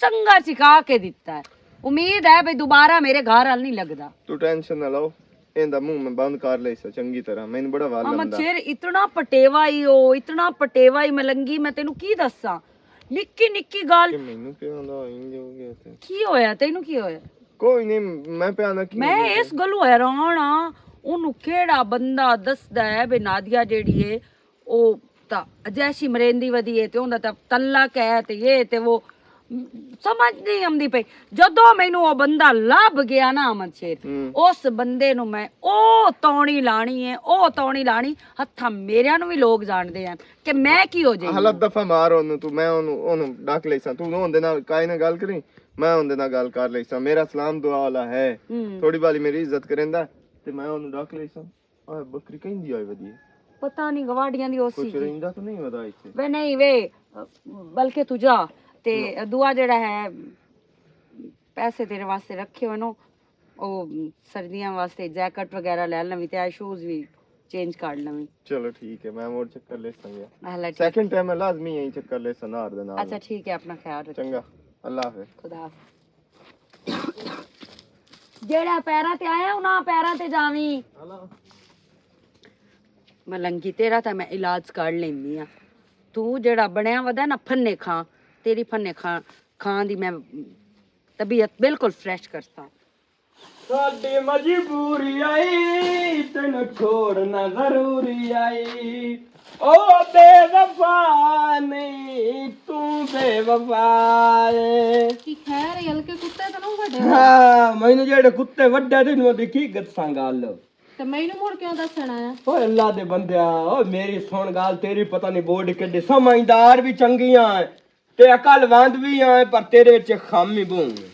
چنگا چکا کے دتا ہے۔ امید ہے بھئی دوبارہ میرے گھر حال نہیں لگدا۔ تو ٹینشن نہ لو، ایندا منہ میں بند کر لے سا چنگی طرح، مینوں بڑا ول محمد لگدا۔ شیر اتنا پٹیوا ہی ہو، اتنا پٹیوا ہی ملنگی، میں تینوں کی دساں؟ نکی نکی گل۔ کہ مینوں کیا آندا، انج ہو گیا تے۔ کی ہویا؟ تینوں کی ہویا؟ کوئی نہیں، میں پیا آندا کی میں ہویا اس تے۔ گلوں حیران ہاں، اونوں کیڑا بندہ دسدا ہے بے نادیہ جیڑی ہے، او تا اجیشی مریندی ودی ہے تے اوندا تا تلق ہے تے یہ تے وہ۔ سمجھ نہیں آمدی پئی۔ جدوں مینوں او بندہ لب گیا نا، احمد شیر، ہوں۔ اس بندے نوں میں او تونی لانی ہے، او تونی لانی، ہتھاں میرے نوں وی لوگ جاندے ہیں کہ میں کی ہو جائیں۔ حالت دفعہ مار اونوں، تو میں اونوں، اونوں ڈک لیساں۔ تو اون دے نال کائے نہ گل کریں، میں اون دے نال گل کر لیساں۔ میرا سلام دعا والا ہے۔ ہوں۔ تھوڑی بالی میری عزت کریندا تے میں اونوں ڈک لیساں۔ اوہ، بکری کہیں دی آئی ودی ہے؟ پتہ نہیں، گواڈیاں دی ہو سی کچھ جی۔ رہندا تو نہیں ودا ایتھے؟ وے نہیں وے، بلکہ تو جا تے دعا جڑا ہے، پیسے تیرے واسطے رکھے ہوئے نو، او سردیاں واسطے جیکٹ وغیرہ لے لویں تے شوز وی چینج کر لویں۔ چلو ٹھیک ہے، میں مور چکر لے سنگیا۔ اہلا ٹھیک۔ سیکنڈ ٹائم میں لازمی یہیں چکر لے سنار دے نال۔ اچھا ٹھیک ہے، اپنا خیال رکھیں۔ چنگا، اللہ حافظ۔ خدا حافظ۔ جیڑا پیراں تے آیا، انہاں پیراں تے جاویں۔ ملنگی، تیرا تاں میں علاج کر لیندی ہاں۔ تو جیڑا بنیا ودا نا پھنے کھاں، تیری پھنے کھاں، کھاں دی میں طبیعت بالکل فریش کرتا۔ ساڈی مجبوری آئی، تینوں چھوڑنا ضروری آئی۔ او بے وفا نہیں، تو بے وفا ہے۔ کی خیر ہے، ہلکے کتے تو نہ وڈے؟ ہاں، مینوں جیڑے کتے وڈے تے انہاں دی کی گتساں گل؟ تے مینوں مڑ کیوں دسنا ہے؟ اوے اللہ دے بندیا، او میری سن گل، تیری پتہ نہیں بورڈ کڈے سمجھدار بھی چنگیاں۔ تے عقل وند بھی آئے، پر تیرے وچ خامی بہوں ہے۔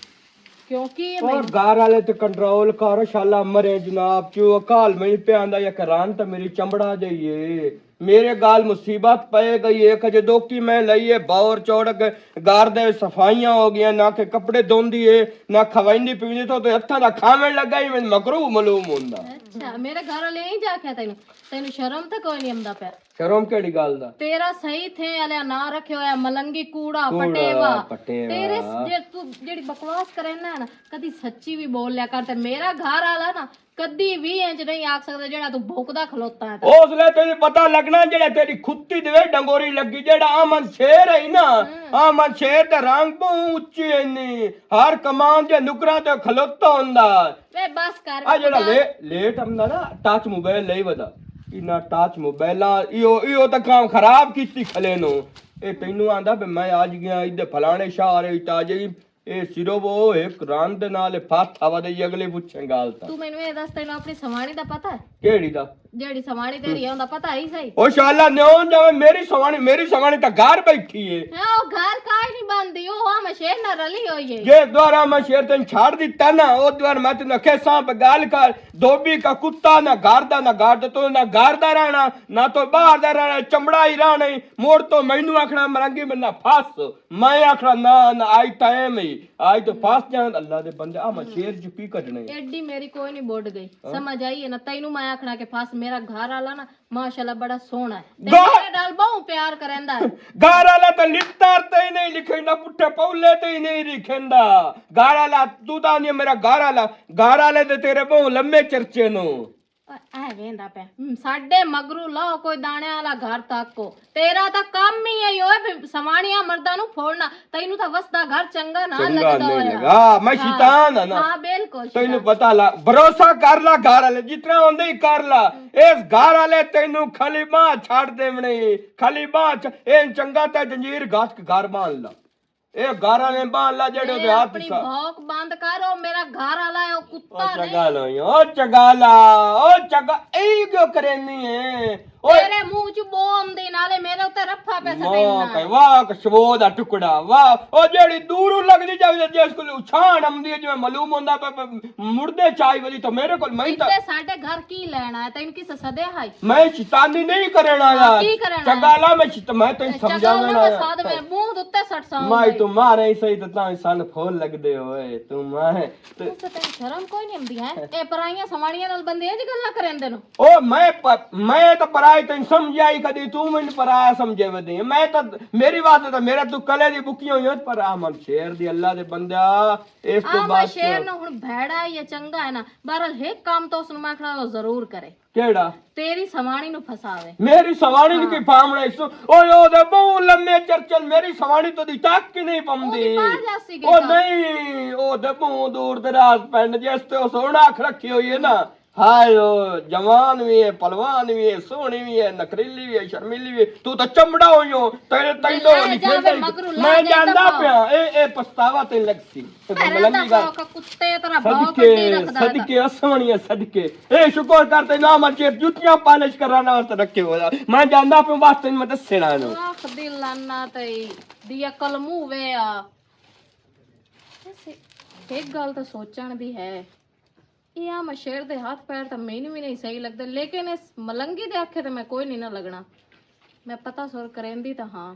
کیونکہ یہ اور میں گھر والے تے کنٹرول کر، شالا مرے جناب، کیوں عقل میں پہ آندا یا کران تے میری چمڑا جائیے۔ میرے گال مصیبت پے گئی ہے، کہ جدوں کی میں لئیے باور چوڑ کے گھر دے صفائیاں ہو گئیاں، نہ کہ کپڑے دھوندی ہے، نہ کھوائندی پیوندی، تو تے ہتھاں دا کھاون لگا ہی میں مکروہ معلوم ہوندا۔ اچھا، میرے گھر والے ہی جا کے تینوں، تینوں شرم تے کوئی نہیں آندا پیا۔ شرم کیڑی گل دا؟ تیرا صحیح تھے والیا ناں رکھیا ہویا ملنگی کوڑا، کوڑا، پٹیوا۔ پٹیوا۔ تیرے س-، جے تو جیڑی بکواس کرے نا، نا، کدی سچی بھی بول لیا کر۔ تے میرا گھر والا نا، کدی بھی انج نہیں آکھ سکدا جیڑا تو بھوکدا کھلوتا ہے۔ اس لے تینوں پتہ لگنا جیڑا تیری کھتی دے وچ ڈنگوری لگی، جیڑا آمن شیر ہے نا، ہاں۔ آمن شیر تے رنگ بہوں اچی ہے نی، ہر کمان دے نکراں تے کھلوتا ہوندا۔ وے بس کر آ جڑا بتا۔ لے-، لیٹ آمدا نا، ٹچ موبائل لئی ودا۔ اینا ٹچ موبائلاں، ایو، ایو تاں کام خراب کیتی کھلے نو۔ اے تینوں آندا پے میں اج گیا ادھر فلانے شہر وچ آ جائی، اے صرف او ایک رن دے نال پھت آوا دے اگلے پوچھیں گال تاں۔ تو مینوں اے دس، تینوں اپنی سوانی دا پتہ ہے؟ کیڑی دا؟ جیڑی سوانی تیری ہے، اوندا پتہ ہی صحیح۔ او شالا نیون جاوے، میری سوانی، میری سوانی تاں گھر بیٹھی ہے۔ ہاں، او گھر کائے نہیں بندی، او ہم شیر نہ رلی ہوئی ہے۔ جے دوارا میں شیر تین چھاڑ دیتا نا، او دوار میں تین کیساں پہ گال کر، دھوبی کا کتا نہ گھر دا، نہ گھر دا، تو نہ گھر دا رہنا، نہ تو باہر دا رہنا، چمڑا ہی رہنا ہی۔ موڑ تو مینوں آکھنا مرنگی میں نہ پھس، میں آکھنا نہ، نہ، آج ٹائم ہی، آج تو پھس جان، اللہ دے بندے، آ میں شیر جو کی کڈنے۔ ایڈی میری کوئی نہیں بوڈ گئی، ہاں؟ سمجھ آئی ہے نا، تینوں میں آکھنا کہ پھس، میرا گھر والا نا، ماشاءاللہ بڑا سوہنا ہے۔ تے گھر میرے نال بہوں پیار کریندا ہے۔ گھر والا تے لکھتا تے ہی نہیں لکھیندا، پٹھے پولے تے ہی نہیں لکھیندا۔ گھر والا، تو تاں نہیں میرا گھر والا، گھر والے تے تیرے بہوں لمے چرچے نو۔ اے ویندا پیا۔ ہم، ساڈے مگروں لاؤ کوئی دانے والا گھر تک کو۔ تیرا تاں کم ہی ہے اوئے، سوانیاں مرداں نوں پھوڑنا۔ تینوں تاں وسدا گھر چنگا نہ چنگا لگدا نہیں ہویا۔ لگا۔ ہاں، میں ہاں۔ شیطان ہاں نا۔ ہاں، بالکل تینوں شیطان۔ پتہ لا، بھروسہ کر لا گھر والے، جتنا ہوندے ہی کر لا۔ ہم۔ اس گھر والے تینوں خالی باہ چھڈ دیونے، خالی باہ چ-، اے چنگا تے جنجیر گھس کے گھر باندھ لا۔ اے گھر والے باندھ لا جڑے اے دے ہاتھ اپنی سا۔ بھوک بند کر، او میرا گھر والا ہے، او او کتا نہیں۔ چگا لا، او چگا لا، او چگا، اے کیوں کرینی ہے؟ اوئے۔ تیرے منہ چ بو آندی، نالے میرے اُتے رفا پیا سٹینا۔ واہ، واہ، شبو دا ٹکڑا، واہ۔ او جیڑی دوروں لگدی جاوے، جس کول اچھان آمدی ہے، جویں معلوم ہوندا پیا، پیا مردے چائی والی تو میرے کول میں تا اتنے ساڈے گھر کی لینا ہے؟ تینوں کس سدے ہائی؟ میں شیطانی نہیں کرن آیا۔ ہاں، کی کرن آیا؟ چنگا لا، میں شیط-، میں تینوں اے، چنگا سمجھاونا لا، آیا۔ ساتھ میں منہ اُتے سٹ ساؤں میں گئی۔ تو مارے ہی صحیح، تو تاں سن پھول لگدے ہوئے، تو میں تو اس تے شرم کوئی نہیں ہوندی ہے؟ اے پرائیاں سواریاں نال بندے انج گلاں کریندے نو؟ او میں پ-، میں تاں پرائی تینوں سمجھیا ہی کدی، تو مینوں پرایا سمجھے ودی۔ میں تاں، میری بات تاں میرا تو کلے دی بکیاں ہوئی، پر آ من شیر دی، اللہ دے بندہ، اس تو آ من بعد شیر نو ہن بھیڑا ہے یا چنگا ہے نا، بہرحال ایک کام تو اس نو میں آکھنا ضرور کرے۔ کیڑا؟ تیری سوانی نو پھساوے۔ میری سوانی نو ہاں۔ کی پامنا اس؟ اوئے، او دے بہوں لمے چرچل، میری سوانی تو دی تک کی نہیں پمدی۔ او دی پار جاسی گے او سا۔ نہیں، او دے بہوں دور دراز پنڈ، جس تے او سونا اکھ رکھی ہوئی ہے نا۔ ہائے او، جوان وی ہے، پلوان وی ہے، سوہنی وی ہے، نکریلی وی ہے، شرمیلی وی ہے۔ تو تے چمڑا ہوئی ہو، تیرے تینوں لے نہیں جاوے کھیلدا۔ مگروں لے میں جاوے جاندا پیا، اے اے پچھتاوا تینوں لگسی۔ تے میں ملنگی گا۔ کتے تیرا بھاؤ صدقے، کڈی رکھدا ہے۔ صدقے اسوانیاں صدقے۔ اے شکر کر تے نہ مرچے جوتیاں پالش کرانا واسطے رکھے ہویا۔ میں جاندا پیا واسطے میں دسنا نو۔ آخ دی لعنت ای، دی عقل منہ وے آ۔ ایک گل تے سوچن دی ہے۔ یہ آ مشیر دے ہاتھ پیر تاں مینوں وی نہیں صحیح لگدے، لیکن اس ملنگی دے آکھے تے میں کوئی نہیں نہ لگنا۔ میں پتہ سر کریندی تاں ہاں۔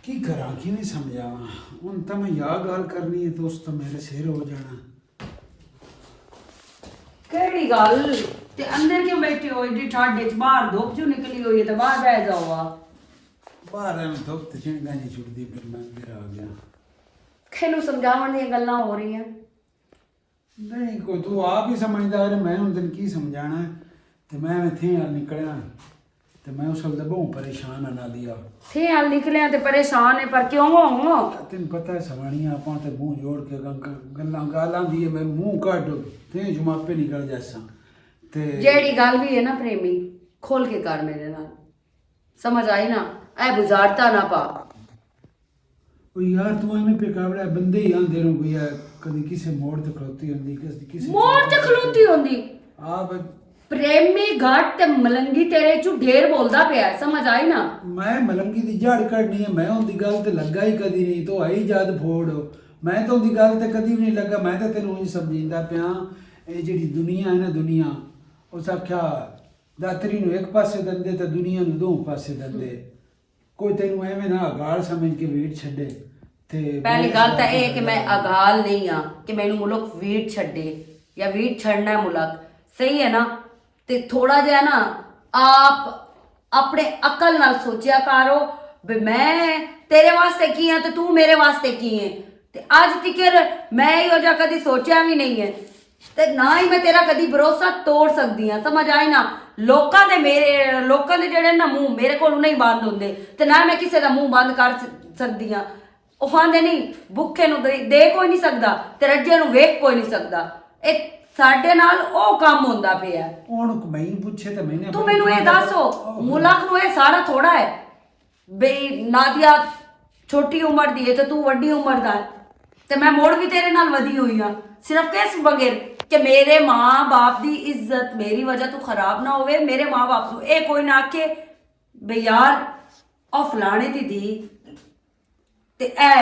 کی کراں، کی نہیں سمجھاواں؟ ہن تاں میں یا گل کرنی ہے تے اس تاں میرے سر ہو جانا۔ کیڑی گل؟ تے اندر کیوں بیٹھے ہو؟ ایڈی ٹھڈ وچ باہر دھوپ جو نکلی ہوئی ہے تے باہر بہ جاؤ آ۔ باہر ایویں دھوپ تے چنگا نہیں چھڑدی، پھر میں اندر آ گیا۔ کھینوں سمجھاون دیاں گلاں ہو رہیاں۔ نہیں، کوئی تو آپ ہی سمجھدار ہے، میں ہن تین کی سمجھانا ہے۔ تے میں ایویں تھے نال نکلیا، تے میں اس ویلے بہوں پریشان ہاں نادیا۔ تھے نال نکلیا تے پریشان ہے، پر کیوں ہوں؟ تین پتہ ہے سوانیاں، آپاں تے منہ جوڑ کے گلاں گالاں دی ہے، میں منہ کڈ تے جماپے نکل جاساں۔ تے جیڑی گل بھی ہے نا پریمی، کھول کے کر میرے نال۔ سمجھ آئی نا؟ اے بزارتا نہ پا۔ او یار، تو ایویں پہ کاوڑا بندے ہی آندے رہو بھیا، کدی کسے موڑ تے کھلوتی ہوندی، کس کسے موڑ تے کھلوتی ہوندی۔ آ بھائی۔ پریمی گھٹ تے ملنگی تیرے چوں ڈھیر بولدا پیا ہے، سمجھ آئی نا؟ میں ملنگی دی جڑ کڈنی ہے، میں اوندی گل تے لگا ہی کدی نہیں، تو آئی جاد پھوڑ۔ میں تو اوندی گل تے کدی بھی نہیں لگا، میں تے تینوں اونج سمجھیندا پیاں۔ اے جڑی دنیا ہے نا دنیا، اس آکھیا داتری نو ایک پاسے دندے تے دنیا نو دو پاسے دندے۔ کوئی تینوں ایویں نہ اگال سمجھ کے ویٹ چھڈے۔ تے پہلی گل تاں اے کہ میں اگال نہیں ہاں کہ مینوں ملک ویٹ چھڈے یا ویٹ چھڈنا ہے ملک، صحیح ہے نا؟ تے تھوڑا جہا نا آپ اپنے عقل نال سوچیا کرو، بھی میں تیرے واسطے کی ہاں تے تو میرے واسطے کی ہے۔ تے اج تکر میں ایہو جا کدی سوچیا بھی نہیں ہے۔ تے نہ ہی میں تیرا کدی بھروسہ توڑ سکدی ہاں، سمجھ آئی نا؟ لوکاں دے میرے، لوکاں دے جڑے نا منہ میرے کولوں نہیں بند ہوندے، تے نہ میں کسے دا منہ بند کر س-، سکدی ہاں۔ او آندے نہیں، بھکھے نوں دے، دے کوئی نہیں سکدا، تے رجے نوں ویکھ کوئی نہیں سکدا۔ اے ساڈے نال او کم ہوندا پیا ہے۔ ہن میں پوچھے تے میں نے تو مینوں اے دس، او ملک نوں اے سارا تھوڑا ہے۔ بھئی نادیہ چھوٹی عمر دی ہے تے تو وڈی عمر دا ہے، تے میں مڑ بھی تیرے نال ودی ہوئی ہاں۔ صرف کس بغیر کہ میرے ماں باپ دی عزت میری وجہ تو خراب نہ ہوئے، میرے ماں باپ تو اے کوئی نہ آکھے، بھئی یار، او فلانے دی دی تے اے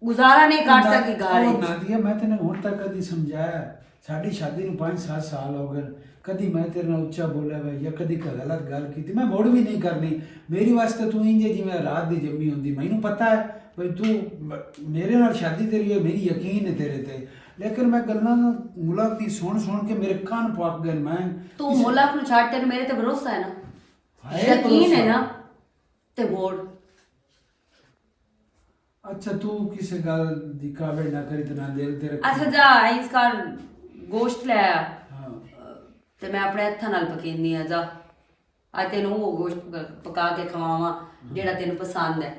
گزارا نہیں کر سکی گھر وچ۔ نادیہ، میں تینوں ہن تک کدی سمجھایا؟ ساڈی شادی نوں پنج ست سال ہو گئے، کدی میں تیرے نال اچا بولیا وے یا کدی کوئی غلط گل کیتی، میں مڑ بھی نہیں کرنی۔ میری واسطے تو انج ہے جویں رات دی جمی ہوندی۔ مینوں پتہ ہے بھئی تو م-، میرے نال شادی تیری ہوئی، میری یقین ہے تیرے تے، لیکن میں گلاں نوں ملک دی سن سن کے میرے کان پک گئے۔ میں تو اس ملک نوں چھڈ، تینوں میرے تے بھروسہ ہے نا؟ ہائے یقین ہے بھروسہ۔ نا؟ تے بول۔ اچھا، تو کسے گل دی کاوڑ نہ کری تے نہ دل تے رکھی۔ اچھا، جا، اس کر گوشت لے آ۔ ہاں۔ تے میں اپنے ہتھاں نال پکیندی آں، جا۔ اج تینوں وہ گوشت پکا، پکا کے کھواواں، جیڑا تینوں پسند ہے۔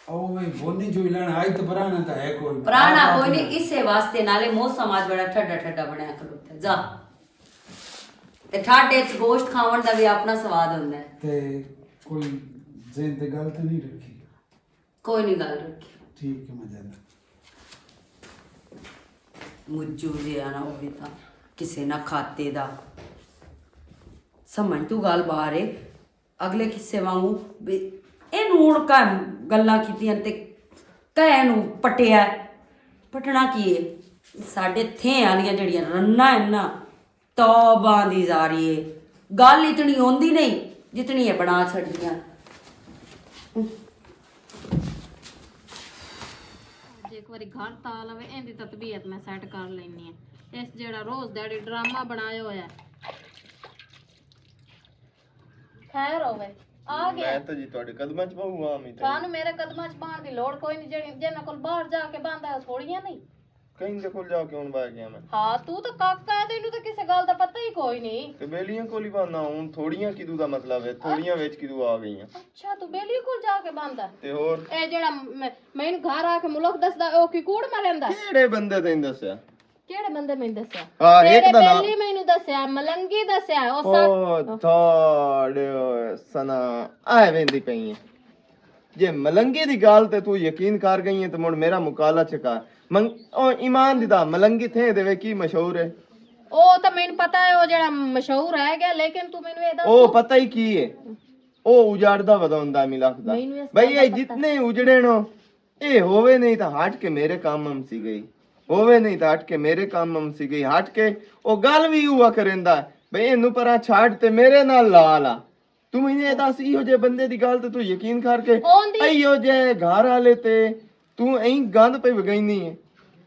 او میں بونی جو لان، اج تے پرانا تے ہے کوئی۔ پرانا کوئی نہیں، اسے واسطے نالے موسم اج بڑا ٹھڈا ٹھڈا بنیا کھلوتا ہے۔ جا۔ تے ٹھڈ وچ گوشت کھاون دا بھی اپنا سواد ہوندا ہے۔ تے کوئی ذہن تے گل تے نہیں رکھی؟ کوئی نہیں گل رکھی۔ ٹھیک ہے، میں جانا۔ مجو جے آنا ہوئے تاں کسے نہ کھاتے دا۔ سمجھ تو گل باہر ہے۔ اگلے کسے وانگو بھی اینوں ہن کہہ گلاں کیتیاں تے کہہ اینوں پٹیا ہے۔ پٹنا کی ہے؟ ساڈے تھیں والیاں جڑیاں رناں ہن نا، توبہ دی زاری ہے۔ گل اتنی ہوندی نہیں جتنی یہ بنا چھڑدیاں۔ جے ایک واری گھر تال آوے، ایندی تطبیعت میں سیٹ کر لینی ہے۔ اس جیڑا روز دیہاڑی ڈرامہ بنایا ہویا ہے۔ خیر ہوے، آ گیا۔ میں تو جی تہاڈے قدماں چ بہوں عام ہی تے۔ تہانوں میرے قدماں چ بہن دی لوڑ کوئی نہیں، جڑی جنہاں کول باہر جا کے بہندا ہے، او تھوڑیاں نہیں۔ کہیں دے کول جا کے ہن بہ گیا میں۔ ہاں، تو تو کاکا ہے، تینوں تو کسے گل دا پتہ ہی کوئی نہیں۔ تے بیلیاں کول ہی بہنا ہن، تھوڑیاں کدوں دا مطلب ہے، تھوڑیاں وچ کدوں آ گئیاں۔ اچھا، تو بیلیاں کول جا کے بہندا؟ تے ہور؟ اے جڑا میں، میں اینوں گھر آ کے ملک دسدا، او کی کوڑ مریندا؟ کیڑے بندے تیں دسیا؟ کیڑے بندے میں دسیا؟ آ، ایک تیرے دا نام۔ بیلی مینوں دسیا، ملنگی دسیا، او سا- او تھوڑے سنا آئے ویندی پئی ہے۔ جے ملنگی دی گل تے تو یقین کر گئی ہے تے مڑ میرا مقالہ چکا۔ من-، او ایمان دی دا ملنگی تھے دے وے کی مشہور ہے؟ او تے مینوں پتہ ہے، او جڑا مشہور ہے گیا، لیکن تو مینوں اے دس او تو پتہ ہی کی ہے؟ او اجاڑدا ودا ہوندا ہے ملک دا۔ مینوں اس بھائی، گل دا اے پتہ۔ جتنے اجڑے نو، اے ہووے نہیں تاں ہٹ کے میرے کام ہم سی گئی۔ ہووے نہیں تاں ہٹ کے میرے کام ہم سی گئی۔ ہٹ کے او گل وی ہوا کریندا ہے۔ بھئی، اینوں پراں چھڈ تے میرے نال لا لا۔ تو مینوں اے دس، ایہو جے بندے دی گل تے تو یقین کر کے، اون دی ایہو جے گھر والے تے تو ایں گند پئی وگائنی ہے۔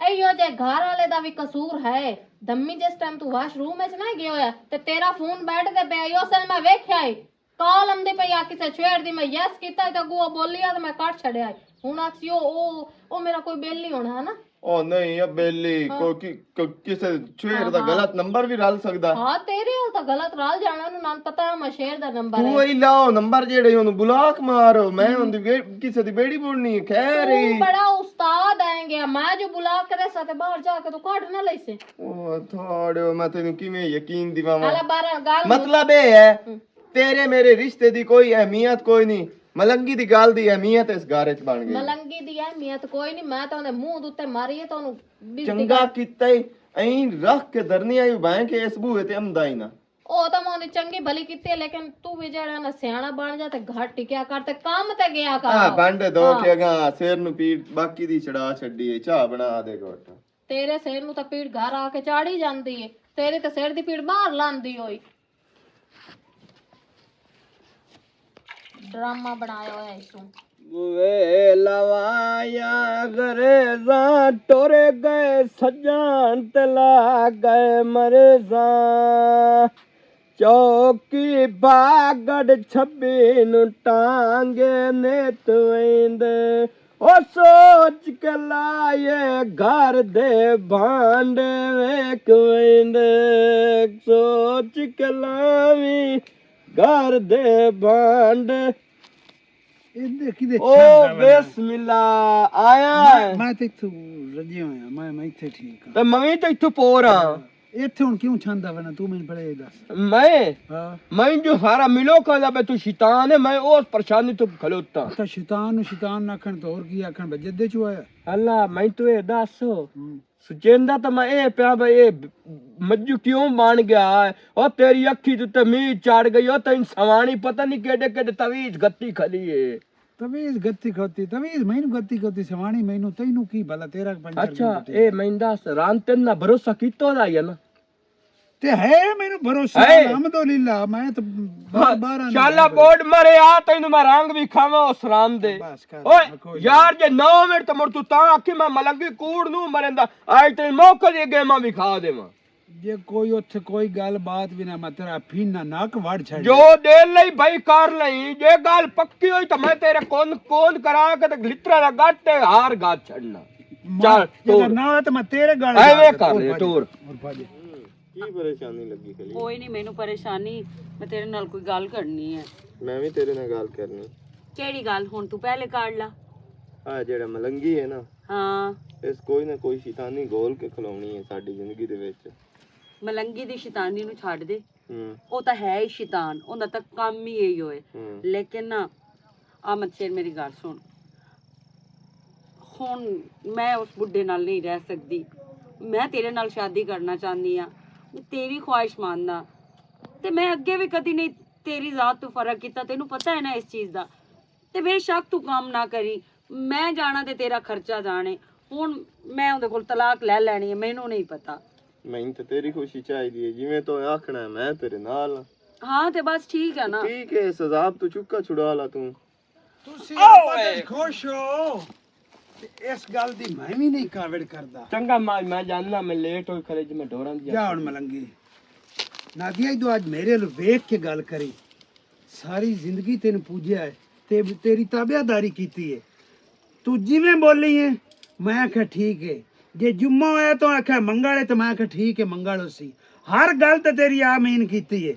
ایہو جے گھر والے دا وی قصور ہے۔ دمی جس ٹائم تو واش روم وچ نہ گیا ہویا تے تیرا فون بیڈ تے پیا، ایہو سن میں ویکھیا ہے۔ کال آمدی پئی آ کسے شعر دی، میں یس کیتا تے اگوں او بولی آ تے میں کٹ چھڈیا۔ ہن آکسی او، او، او میرا کوئی بل نہیں ہونا ہے نا؟ او نہیں، اب بیلی ہاں۔ کوئی کی-، ک-، کسے شعر ہاں، دا ہاں۔ غلط نمبر بھی رل سکدا ہے۔ ہاں، تیرے ہل تاں غلط رل جانا، انہوں نال پتہ ہے میں شعر دا نمبر تو ہے۔ وہی لاؤ نمبر جیڑے، انہوں بلاک مارو، میں ہوں۔ ان دی وے-، کسے دی بیڑی بوڑنی ہے، خیر تو ہی۔ بڑا استاد آئیں گیا، میں جو بلاک کرے سا تے باہر جا کے تو کٹ نہ لئی سے۔ او تھوڑے، میں تینوں کیویں یقین دیواواں؟ ہلا بارہ گل مطلب اے ہے، ہوں۔ تیرے میرے رشتے دی کوئی اہمیت کوئی نہیں۔ ملنگی دی گل دی اہمیت اس گھر وچ بن گئی۔ ملنگی دی اہمیت کوئی نہیں، میں تاں اوندے منہ دے اُتے ماری ہے، تانوں بزتی چنگا کر کیتا ہی، ایں رکھ کے درنی آئی بھائیں کہ اس بوہے تے امدا ہی نہ۔ او تاں میں اوندی چنگی بھلی کیتی ہے، لیکن تو بھی جڑا نا سیاݨا بن جا تے گھر ٹکیا کر تے کم تے گیا کر۔ ہاں، بانڈے دو ہاں۔ کے گا، سر نو پیٹ باقی دی چڑھا چھڈی ہے، چاہ بنا دے گھٹ۔ تیرے سر نو تاں پیڑ گھر آ کے چاڑھی جاندی ہے، تیرے تے سر دی پیڑ باہر لاندی ہوئی۔ ڈرامہ بنایا ہویا اس نو۔ وے لوایا غریزاں ٹر گئے سجان تے لا گئے مرزاں۔ چوکی باگڑ چھبی نو ٹانگے نیت ویندے۔ او سوچ کے لائے گھر دے بھانڈے ویکھ ویندے۔ سوچ کے لاویں گھر دے بھانڈے۔ اے دیکھی دے او چھاندا بنا۔ بسم اللہ آیا میں، ہے۔ میں تے اتھوں رجے ہویا، میں، میں اتھے ٹھیک ہاں۔ تے میں تے اتھوں پور ہاں۔ ایتھے ہن کیوں چھاندا وینا؟ تو مینوں پہلے اے دس۔ میں؟ ہاں۔ میں جو سارا ملو کہندا پے تو شیطان ہے، میں اس پریشانی تو کھلوتا۔ تے شیطان نو شیطان نہ آکھن تو اور کی آکھن، بے جدے چوں آیا؟ اللہ، میں تو اے دس۔ ہوں۔ سچیندا تے میں اے پیا بے اے مجو کیوں بن گیا ہے؟ او تیری اکھی تے تے می چڑھ گئی، او تین سوانی پتہ نہیں کیڈے کیڈے تویز گتی کھلی ہے۔ تویز گتی کھوتی، تویز مینوں گتی کھوتی، سوانی مینوں، تینوں کی بھلا، تیرا پنچر اچھا، کیوں ٹوٹیا؟ اے میں دس، ران تین نہ بھروسہ کیتا دا یا نا؟ تے ہے مینوں بھروسہ، ہے۔ الحمدللہ، میں تے بار ہاں، بار آنا شالا ہے۔ بورڈ مرے آ، تینوں میں رنگ وی کھاواں اس ران دے۔ بس کر، اوئے، میں کوئی یار، جے نو منٹ تے مڑ تو تاں آکھی میں ملنگی کوڑ نوں مریندا، آج تینوں موقع دے گیماں وی کھا دیواں۔ جے کوئی اتھے کوئی گل بات بھی نہ، میں تیرا پھینا نک وڑ چھڑ۔ جو دے لئی بھائی کر لئی، جے گل پکی ہوئی تو میں تیرے کون کون کرا کے تے لترا دا گٹ تے ہار گات چھڑنا۔ چل، جے ٹور۔ نہ تے میں تیرے گل اے جا وے کے کر ٹور لے، بھاجی۔ ٹور۔ اور بھاجی۔ کی پریشانی لگی کھلی؟ کوئی نہیں، مینوں پریشانی، میں تیرے نال کوئی گل کرنی ہے۔ میں بھی تیرے نال گل کرنی۔ کیڑی گل؟ ہن تو پہلے کر لا۔ آ جڑا ملنگی ہے نا، ہاں۔ اس کوئی نہ کوئی شیطانی گول کے کھلونی ہے ساڈی زندگی دے وچ۔ ملنگی دی شیطانی نو چھڈ دے۔ ہوں۔ او تاں ہے ہی شیطان، اوندا تاں کم ہی ایہی ہوئے۔ ہوں۔ لیکن نا، احمد شیر، میری گل سن۔ ہن میں اس بڈھے نال نہیں رہ سکدی۔ میں تیرے نال شادی کرنا چاہندی ہاں۔ میں تیری خواہش ماننا۔ تے میں اگے بھی کدی نہیں تیری ذات تو فرق کیتا، تینوں پتہ ہے نا اس چیز دا۔ تے بے شک تو کام نہ کری، میں جانا تے تیرا خرچہ جانے۔ ہن میں اودے کول طلاق لے لینی ہے، مینوں نہیں پتہ۔ میں تے تیری خوشی چاہیدی ہے، جویں تو آکھنا ہے، میں تیرے نال ہاں۔ ہاں تے بس ٹھیک ہے نا۔ ٹھیک ہے، اس عذاب تو چکا چھڑا لا تو۔ تسی آپس وچ خوش ہو، تے اس گل دی میں وی نہیں کاوڑ کردا۔ چنگا، میں، میں جاننا، میں لیٹ ہوئی کھڑے جی، میں ڈوراں دی جا ہن ملنگی۔ نادیہ، ادو اج میرے ال ویکھ کے گل کری۔ ساری زندگی تینوں پوجیا ہے، تے تیری تابعداری کیتی ہے۔ تو جویں بولی ہے، میں آکھیا ٹھیک ہے۔ جے جمعہ ہویا تو آکھیا منگل ہے، تو میں آکھیا ٹھیک ہے، منگل ہو سی۔ ہر گل تے تیری آمین کیتی ہے۔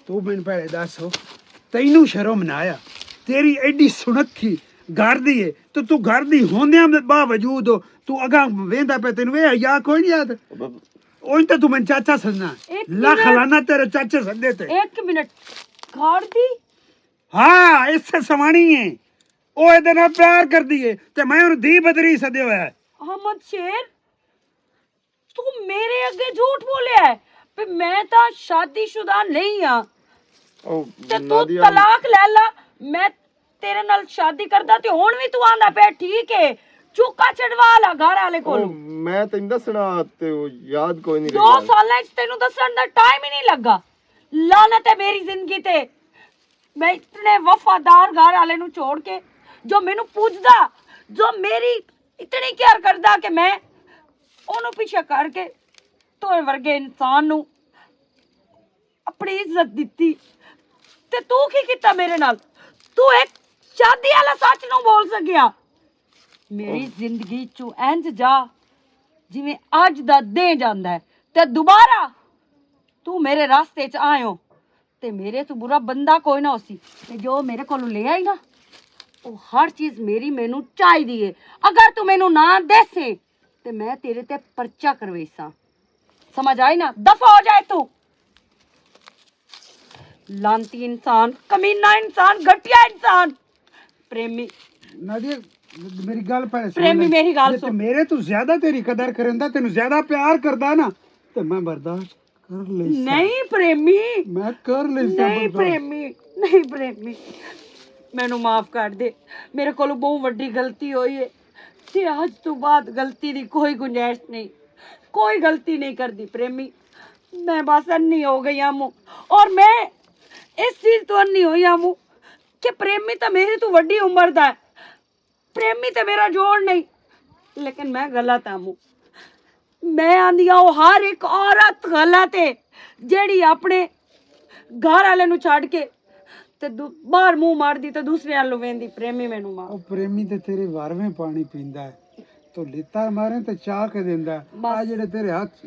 تو مینوں پہلے دس ہو، تینوں شرم نہ آیا؟ تیری ایڈی سنکھی گھر دی ہے، تو تو گھر دی ہوندیاں دے باوجود ہو، تو اگاں ویندا پے، تینوں اے حیا کوئی نہیں یاد؟ اب اوہی تے تو میں چاچا سننا۔ ایک لکھ منٹ۔ لانا تیرے چاچے سندے تے۔ ایک منٹ۔ گھر دی؟ ہاں، اس سے سوانی ہے۔ او اے دے نال پیار کر دیے تے میں انہوں دی بدری سدے ہویا ہے۔ احمد شیر، تو میرے اگے جھوٹ بولیا ہے کہ میں تا شادی شدہ نہیں ہاں۔ او تے تو نادیہ، طلاق لے لا، میں تیرے نال شادی کردا تے ہن وی تو آندا پیا ٹھیک ہے، چوکا چڑوا لا گھر والے کول۔ او میں تینوں دسنا تے او یاد کوئی نہیں دو رہی۔ سالاں وچ تینوں دسن دا ٹائم ہی نہیں لگا۔ لعنت ہے میری زندگی تے۔ میں اتنے وفادار گھر والے نوں چھوڑ کے، جو مینوں پوجدا، جو میری اتنی کیئر کردا کہ میں اونوں پیچھے کر کے توئے ورگے انسان نوں اپنی عزت دتی۔ تے تو کی کیتا میرے نال؟ تو ایک شادی والا سچ نوں بول سکیا؟ میری زندگی چوں انج جا جویں اج دا دے جاندا ہے، تے دوبارہ تو میرے راستے چ آیو تے میرے تو برا بندہ کوئی نہ ہوسی۔ تے جو میرے کولوں لے آئی نا، او ہر چیز میری مینوں چاہیدی ہے۔ اگر تو مینوں نہ دیسے تے میں تیرے تے پرچہ کرویساں۔ سمجھ آئی نا؟ دفع ہو جائے تو۔ لانتی انسان، کمینہ انسان، گھٹیا انسان۔ پریمی۔ نادیہ، میری گل پہلے سن پریمی، لے۔ میری گل جے تے سن۔ میرے تو زیادہ تیری قدر کرندا، تینوں زیادہ پیار کردا نا، تے میں برداشت کر لیساں۔ نہیں پریمی۔ میں کر لیساں نہیں برداشت۔ پریمی، نہیں پریمی۔ مینوں معاف کر دے، میرے کولوں بہت وڈی غلطی ہوئی ہے۔ تے اج تو بعد غلطی دی کوئی گنجائش نہیں، کوئی غلطی نہیں کردی پریمی۔ میں بس انی ہو گئی ہاں مو، اور میں اس چیز تو انی ہوئی ہاں مو کہ پریمی تے میری تو وڈی عمر دا ہے۔ پریمی تے میرا جوڑ نہیں، لیکن میں غلط ہاں مو۔ میں آندی ہاں، او ہر ایک عورت غلط ہے جیڑی اپنے گھر والے نوں چھڈ کے تے دو- باہر منہ مار دی تے دوسرے والوں ویندی۔ پریمی مینوں مار۔ او پریمی تے تیرے وارویں پانی پیندا ہے، تو لیتا مارے تے چا کے دیندا ہے۔ بس۔ آ جڑے تیرے ہاتھ،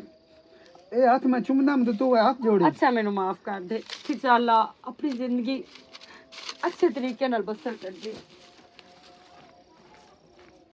اے ہاتھ میں چومنا ہم تے تو اے ہاتھ جوڑے۔ اچھا، مینوں معاف کر دے۔ انشاءاللہ اپنی زندگی اچھے طریقے نال بسر کر دے۔